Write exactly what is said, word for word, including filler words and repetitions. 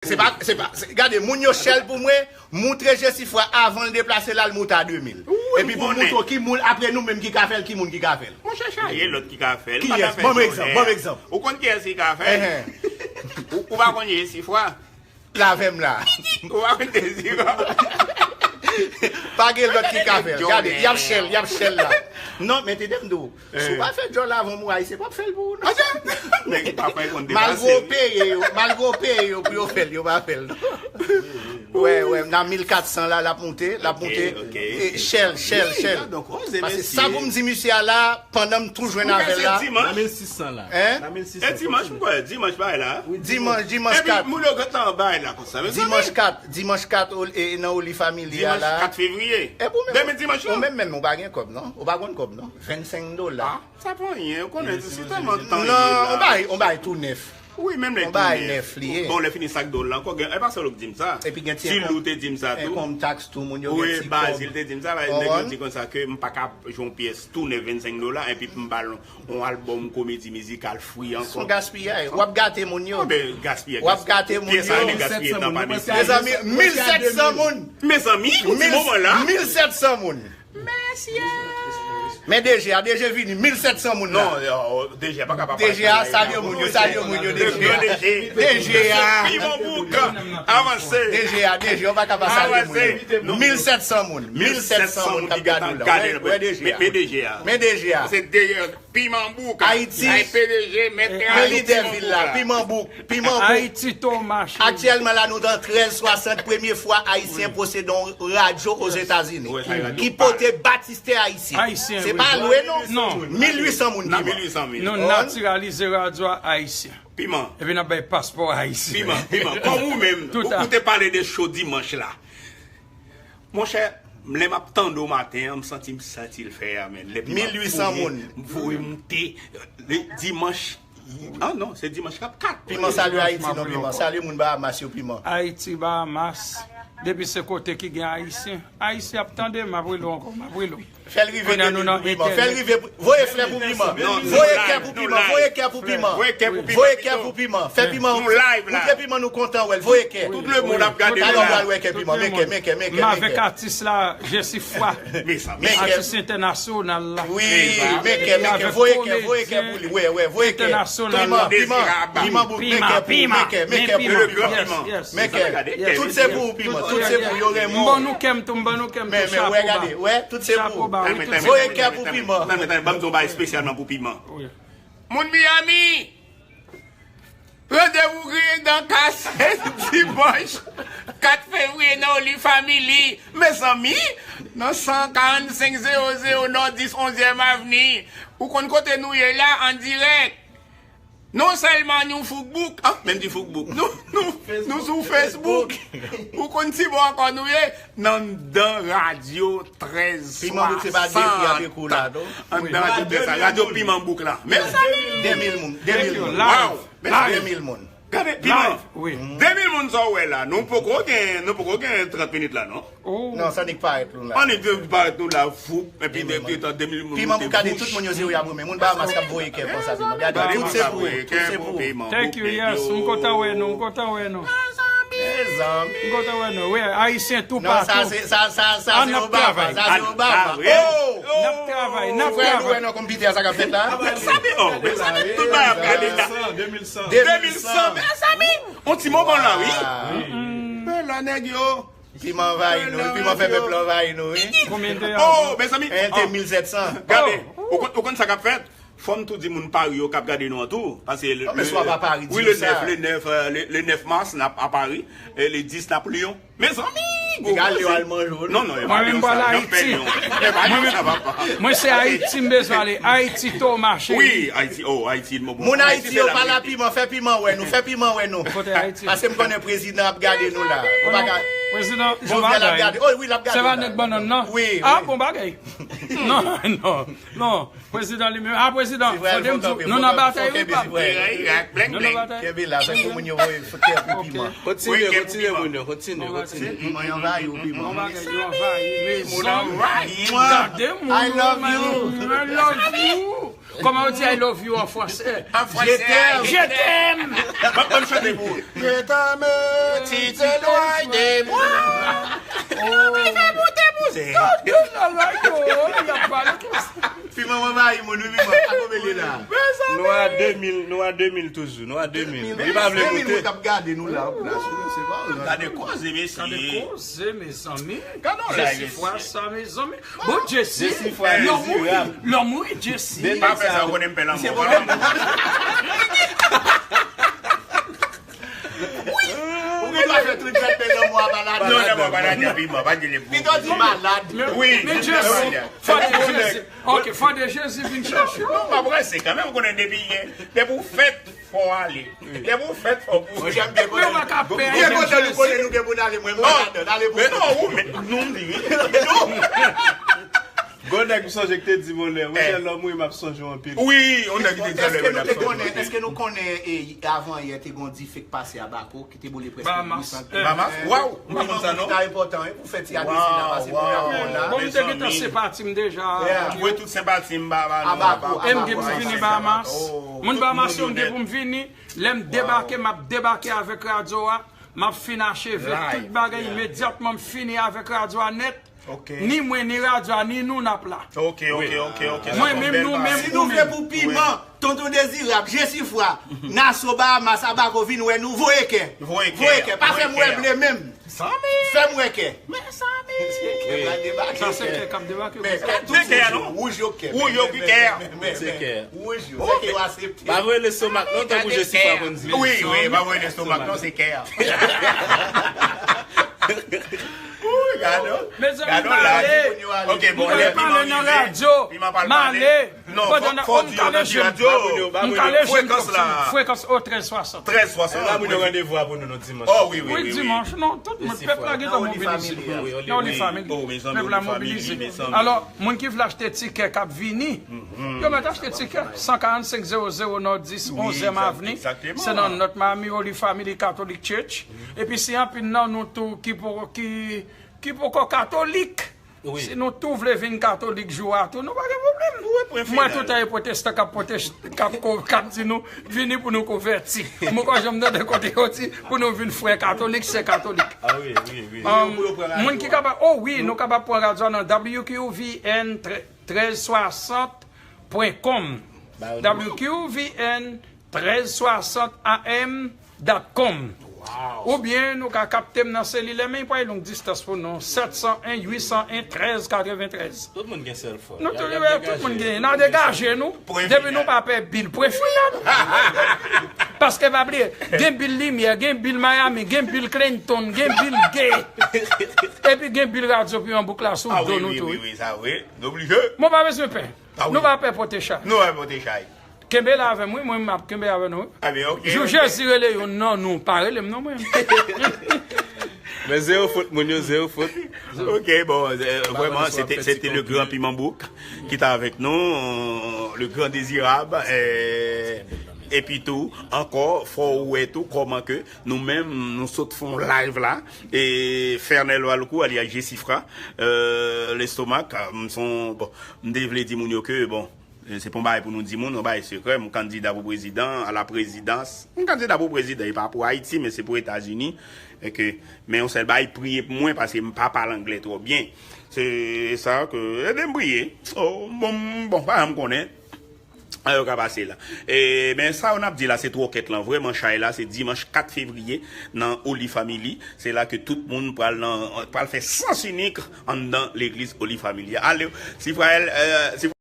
Se pa, se pa, se, gade, moun yo chèl pou mwen, moutre Jesifwa avan l deplase l al moute a de mil. Epi pou moutre w ki moun, apre nou menm ki ka fè l, ki moun ki ka fè l. Monchè, chaje lòt ki ka fè l. Kiyès? Ban m egzanp, ban m egzanp. Ou konn kiyès ki ka fè l? Ou, ou pa konn Jesifwa? Lavè m la. Ou pa konn Dezirab? Pa gen lòt ki ka fè l. Gade, y ap chèl, y ap chèl la. Non, men tande m di w. Si w pa fè djòl avan mwa, Ayisyen p ap fè l pou ou, non. Nèg pa fè konn depase. Malgre w peye yo, malgre w peye yo pou yo fè l, yo pa fè l, non. Wè, wè, nan mil kat san la, l ap moute, l ap moute. E, chèl, chèl, chèl. Pase sa pou m di misye a la, pandan m tou jwenn avè l la. Nan mil sis san la. Hein? Nan mil sis san. E dimanch, m kwè, dimanch, bay la. Dimanch, dimanch kat. Epi, moun yo gentan bay la konsa. Dimanch kat, dimanch kat, e, nan Oli Family a la. Dimanch kat fevriye. E pou menm, demen dimanch la. Ou menm, menm, ou pa gen kòb, non? Ou pa konn kòb, non? Vennsenk dola. Sa pa anyen, ou konnen, se tèlman tan li ye la. Non, on bay, on bay tou nèf. Wi, menm lè tou nèf. On bay nèf li ye. Bon, lè fini sak dòl la ankò, gen, e pa sèl ou k di m sa. Epi gen ti Ti Lou te di m sa tou. Enkòm taks tou, moun yo gen ti kòb. Wi, Bazil te di m sa, nèg yo di konsa ke m pa ka jwenn yon pyès tou nèf vennsenk dola, epi m ba l yon albòm komedi mizikal fri ankò. Se yon gaspiyay. W ap gate moun yo. Anben, gaspiyay. W ap gate moun yo. Pyès sa, li gaspiye tan pa mesye. Mezanmi, mil sèt san moun. Mezanmi, pou ti moman la. Mil sèt san moun. Mesye! Men DG a, DG vini, mil sèt san moun la. Non, yo, DG a pa ka pa pale. DG a, salye moun yo, salye moun yo, DG a. DG a. Piman bouk, avanse. DG a, DG a, ou pa ka pa salye moun yo. Avanse. Mil sèt san moun, mil sèt san moun k ap gade w la. Wè, wè DG a. Men, men DG a. Men DG a. Se DG a. Piman bouk. Ayiti. Ay, PDG, mèt. Men lidè vil la, piman bouk, piman bouk. Ayiti tou mache. Aktyèlman la, nou nan trèz swasant, premye fwa Ayisyen posede yon radyo Ozetazini ki pote batistè ayisyen. Se pa lwe, non. Non. Mil uit san moun piman. Nou natiralize radyo a ayisyen. Piman. Epi n ap bay paspò ayisyen. Piman, piman. Kòm ou menm, ou, ou te pale de cho dimanch la. Monchè, lè m ap tande w maten an, m santi, m santi l fè a, men. Lè piman voye, voye moute, le dimanch. Ah non, se dimanch k ap kat. Piman, salye Ayiti, non, piman. Salye moun Bahamas yo, piman. Ayiti, Bahamas, depi se kote ki gen Ayisyen. Ayisyen ap tande m, m ap rele w ankò, m ap rele w. Fè l rive de mil pou piman. Fè l rive pou, voye flè pou piman. Voye kè pou piman. Voye kè pou piman. Voye kè pou piman. Voye kè pou piman. Fè piman. Moutre piman nou kontan wè l. Voye kè. Tout lemonn ap gade nou la. Talè w pral wè kè piman. Men kè, men kè, men kè. M avèk atis la, Jesifwa. Atis entènasyonal la. Wi, men kè, men kè. Voye kè, voye kè pou li. Wè, wè, voye kè. Piman, piman, piman bouk, men kè pou, men kè, men kè pou piman. Men kè. Tout se pou ou, piman. Tout se pou ou. Yo renmen w. M ban nou kè m tou, m ban nou kè m tou, chapo ba. Men, men, wè, gade, wè, tout se pou ou. Voye kè pou piman. Tann, tann, tann, ban m di yon bagay espesyalman pou piman. Wi. Moun Miami, randevou griyen dan kase dimanch kat fevriye nan Oli Family. Mezanmi, nan san karannsenk zewo zewo Nòdis onzyèm Avni. Ou konn kote nou ye la, an dirèk. Non sèlman nou foukbouk, ah, menm di foukbouk. Nou, nou, nou sou Facebook. Ou konn ti bon ankò nou ye? Nan dan radyo trèz swasant. Piman bouk se pa de fi ap ekou la, non? Anndan radyo trèz sa, radyo piman bouk la. Mezanmi! De mil moun, de mil moun. Waw! De mil moun. Gade, piman. De mil moun sa w wè la, nou poko gen, nou poko gen trant minit la, non? Non, sa nik parèt nou la. Annik parèt nou la, fou. Epi de, de tan de mil moun. Piman pou gade tout moun yo se yo y ap renmen. Moun Bahamas k ap voye kè konsa piman. Gade, tout se pou ou, tout se pou ou. Thank you, yes. M kontan wè nou, m kontan wè nou. Mezanmi. M kontan wè nou. Wi, Ayisyen toupatou. Non, sa se, sa, sa, sa se Obama, sa se Obama. Oh! N ap travay, n ap travay. Frè nou wè nan konpitè sa k ap fèt la? Mezanmi, oh, mezanmi, tout bagay ap gade la. De mil san, de mil san. De mil san, mezanmi. On ti moman la, wi. Men la nèg yo. Piman anvayi nou, wi. Piman fè pèp la anvayi nou, wi. Konbyen te ye? Oh, mezanmi. Te mil sèt san. Gade, ou konn, ou konn sa k ap fèt? Fò m tou di moun Pari yo k ap gade nou an tou. Paske le, wi, le nèf, le nèf, euh, le, le nèf mas, n ap a Pari. E le dis, n ap Lyon. Mezanmi! Gade yo al manje w. Non, non, yo pa Lyon sa. N ap fè Lyon. Yo pa Lyon sa, papa. Mwen se Ayiti m bezwen ale. Ayiti tou mache. Wi, Ayiti, oh, Ayiti, bon. Moun Ayiti yo pa la piman, fè piman wè nou, fè piman wè nou. Kote Ayiti? Paske m konnen prezidan ap gade nou la. Ou pa ka. Prezidan, bon bagay. Jovenel ap gade. Oh, wi, l ap gade. Se pa nèg bannann nan? Wi, wi. Ah, bon bagay. Non, non, non. Prezidan li menm. Ah, prezidan, fòde m di w, nou nan batay, wi, pap. Nou nan batay. Kenbe la, fè pou moun yo voye kè pou piman. Kontinye, kontinye, moun yo, kontinye, kontinye. Piman yo anvayi w, piman. Moun anvayi, anvayi. Gade moun yo, I love you. I love you. Comment on dit I love you en français? En français. Je t'aime. Je t'aime. Ban m chante pou ou. Je t'aime. Ti ti doy de mwa. Oh. Li fè moute pou tout. Yo, yo, yo, y ap pale konsa. Piman anvayi moun, wi, piman. Ako mele la. Nou a de mil, nou a de mil toujou, nou a de mil. Li pa vle moute. K ap gade nou la, la, se pa. Gade koze, mesye. Gade koze, mezanmi. Gade la, Jesifra, mesye. Sa, mezanmi. Bon, Jesifra, lòm mouri, lòm mouri, Jesi. Pa fè sa, ou konnen m pè lanmò. Ou gen dwa fè tripèt, men lanmò a pa ladan. Non, lanmò a pa ladan, piman, pa di li. Pito di malad. Wi. Men Jesi, fò de Jezi. Ok, fò de Jezi vin chèche w. Non, m ap ranse kanmenm, ou konnen depi, depi w fèt, fò w ale. Depi w fèt, fò w bouge. Mwen, jan m byen kontan nou konnen nou gen pou n ale, mwen, mwen ladan, ale pou. Men non, ou, men nou, m di wi. Gwo nèg, m sonje k te di m yon lè, mwen, lè w mouri, m ap sonje w anpil. Wi, yon nèg ki te di yon lè, mwen, m ap sonje w anpil. Èske nou te konnen, èske nou te konnen, e, avan yè, te gen yon dife k pase Abako, ki te boule prèske Bahamas. Huit cent. Bahamas? Waw, m pa konn sa, non. Sa enpòtan, wi, pou fè ti adrese la, pase moun ap konn la. Bon, m te gentan senpati m deja. Mwen tout senpati m ba, ba, Abako, e m gen pou m vini Bahamas. Moun Bahamas yo, m gen pou m vini. Lè m debake, m ap debake avèk radyo a. M ap fin acheve tout bagay imedyatman. M fini avèk radyo a nèt. Ni mwen, ni radyo a, ni nou, n ap la. Ok, ok, ok, ok. Mwen menm, nou menm, ou menm. Si nou vle pou piman, Tonton Dezirab, Jesifra, Naso, Bahamas, Abako vin wè nou, voye kè. Voye kè. Pa fè m wè ble menm. Fè m wè kè. Mezanmi. Sa se kè k ap debake. Men kè tou wouj yo, wouj yo kè. Wouj yo ki kè. Se kè. Wouj yo, se kè yo asepte. Pa voye lestomak non, tankou Jesifra konn di. Wi, wi, pa voye lestomak non, se kè. Wi, gade. Mezanmi, gade la. Ok, bon, lè piman rive, piman pral pale. Non, fò, fò di yo nan ki radyo. M kale jwenn frekans la. Frekans o trèz swasant. Trèz swasant. La, moun yo randevou a pou nou, nou dimanch. Oh, wi, wi, wi, wi. Dimanch, non, tout moun, pèp la gentan mobilize. Nan Holy Family. Pèp la mobilize. Alò, moun ki vle achte tikè k ap vini, yo mèt achte tikè. San karannsenk zewo zewo Nòdis, onzèm Avni. Se nan North Miami Holy Family Catholic Church. Epi si anpil nan nou tou ki poko, ki, ki poko katolik, si nou tou vle vin katolik jou a tou, nou pa gen pwoblèm. M wè toutan e pwotestan k ap pwotest-, k ap ko-, k ap di nou, vini pou nou konvèti. M poko janm tande kote yo di pou nou vin frè katolik, sè katolik. Moun ki kapab, oh wi, nou kapab pran radyo a nan W Q V N trèz swasant pwen com. W Q V N trèz swasant A M dot com. Oubyen nou ka kapte m nan selilè, men pa yon long distans pou nou, sèt san en, uit san en, trèz katreventrèz. Tout moun gen sèlfòn. Nou tou, tout moun gen. N a degaje nou. Depi nou pa pè bil, pwen final. Paske pa bliye, gen bil limyè, gen bil Miami, gen bil Clinton, gen bil gay. Epi gen bil radyo Piman Bouk la sou do nou tou. Wi, wi, sa vre. Nou oblije. Mwen pa bezwen pè. Nou pa pè pote chay. Nou pa pè pote chay. Kenbe la avè m, wi, mwen m ap kenbe avè nou, wi. Jou Jezi rele youn nan nou, pa rele m non, mwen. Men zewo fot, moun yo, zewo fot. Ok, bon, vrèman, se te, se te le grand Piman Bouk ki te avèk nou, le grand Dezirab, epi tou, ankò, fò ou wè tou kòman ke nou menm, nou sot fè yon live la, e Fernel Walcou, alyas Jesifra, lestomak, m son, bon, m te vle di moun yo ke, bon, E, se pa yon bagay pou nou di moun, yon bagay sekrè. M kandida pou prezidan, a la prezidans. M kandida pou prezidan, e pa pou Ayiti, men se pou Etazini. E ke, men yon sèl bagay, priye pou mwen, paske m pa pale anglè twò byen. Se sa ke, ede m priye. Oh, bon, bon, pa janm konnen. Sa yo ka pase la. E, men sa yo n ap di la, se twòkèt lan. Vrèman, chay la, se dimanch kat fevriye, nan Holy Family. Se la ke tout moun pral nan, pral fè sans inik anndan legliz Holy Family. Ale, si frè, e, si